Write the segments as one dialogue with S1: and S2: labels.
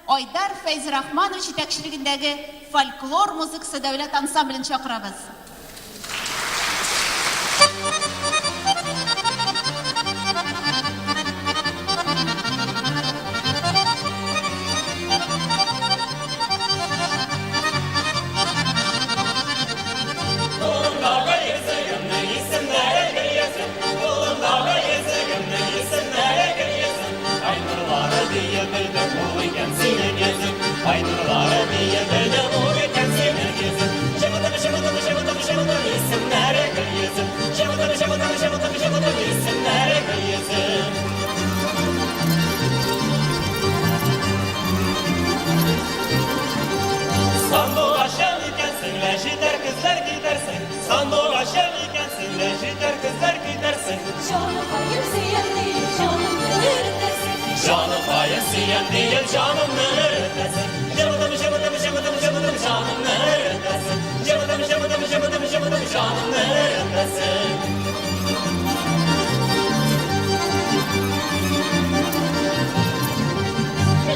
S1: Айдар Фәйзрахманов җитәкчелегендәге фольклор музыкасы дәүләт ансамблен чакырабыз.
S2: Кулымдагы йөзегемнең исемнәре Гөлйөзем, Кулымдагы йөзегемнең исемнәре Гөлйөзем. Ай нурлары диеп белдем, ул икән синең йөзең. Ай нурлары диеп белдем, ул икән синең йөзең. Чыбытым, чыбытым, чыбытым, чыбытым, исемнәре Гөлйөзем. Чыбытым, чыбытым, чыбытым, чыбытым, исемнәре Гөлйөзем. Сандугачым икәнсең лә, җитәр көзләр китәрсең. Сандугачым икәнсең лә, җитәр көзләр китәрсең.
S3: Җаныкаем сөям диеп, җанымны өретәсең.
S2: Җаныкаем сөям диеп, җанымны өретәсең. Җыбытым, җыбытым, җыбытым, җыбытым, җанымны өретәсең. Җыбытым, җыбытым, җыбытым, җыбытым, җанымны өретәсең.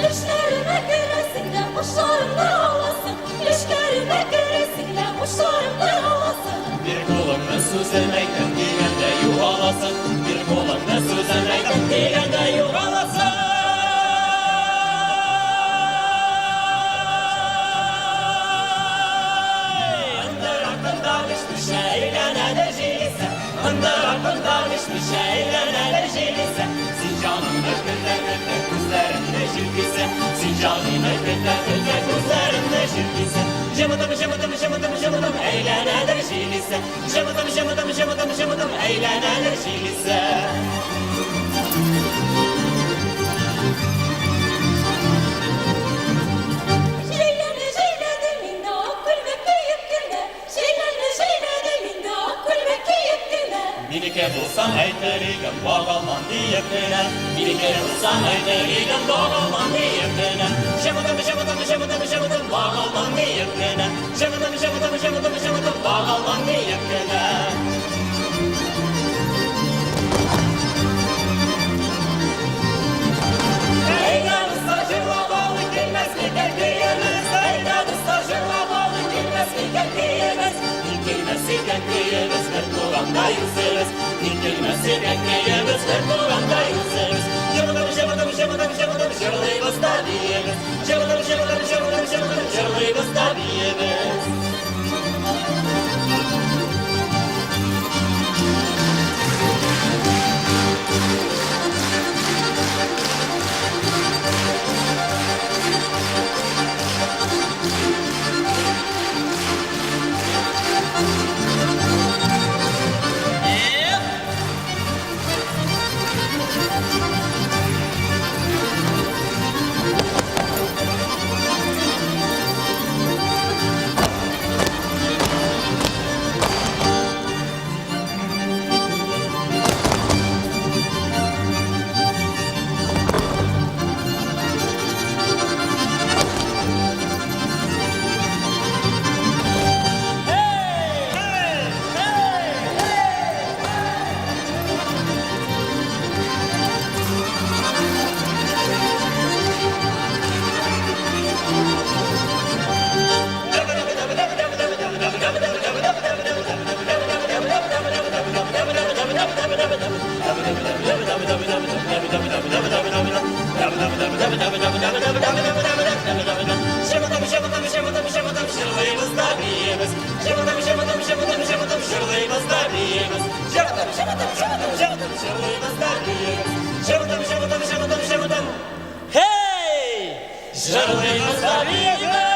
S3: Төшләремә керәсең дә, кушларымны аласың. Төшләремә керәсең дә, кушларымны аласың.
S2: Бир кулыңны, сүзем әйтәм дигәндә югаласың. Бир кулыңны, сүзем әйтәм дигәндә югаласың. Ындыр артында пешмешә әйләнәдер җил исә. Ындыр артында пешмешә әйләнәдер җил исә. Син җанымны көтә көтә күзләремне җил кисә. Син җанымны көтә көтә күзләремне җил кисә. Җымытым, җымытым, җымытым, җымытым, әйләнәдер җил исә. Җымытым, җымытым, җымытым, җымытым, әйләнәдер җил исә.
S3: Җәйләне җәйләдем инде ак күлмәк киеп кенә. Җәйләне җәйләдем инде ак күлмәк киеп кенә.
S2: Минеке булсаң әйтер идем, багалмам диеп кенә. Минеке булсаң әйтер идем, багалмам диеп кенә. Җымытым, җымытым, җымытым, җымытым, багалмам диеп кенә. Җымытым, җымытым, җымытым, җымытым, багалмам диеп кенә. Әйдә, дуслар, җырлап алыйк, килмәс микән көебез? Әйдә, дуслар, җырлап алыйк, килмәс микән көебез? Ник килмәс икән көебез, бер тугандай үзебез? Ник килмәс икән көебез, бер тугандай үзебез? Җымытым, җымытым, җымытым, җымытым, җырлыйбыз да биебез. Җымытым, җымытым, җымытым, җымытым, җырлыйбыз да биебез. Җырлыйбыз да биебез. Җымытым, җымытым, җымытым, җымытым, җырлыйбыз да биебез. Җымытым, җымытым, җымытым, җымытым, җырлыйбыз да биебез. Җымытым, җымытым, җымытым, җымытым. Хей! Җырлыйбыз да биебез!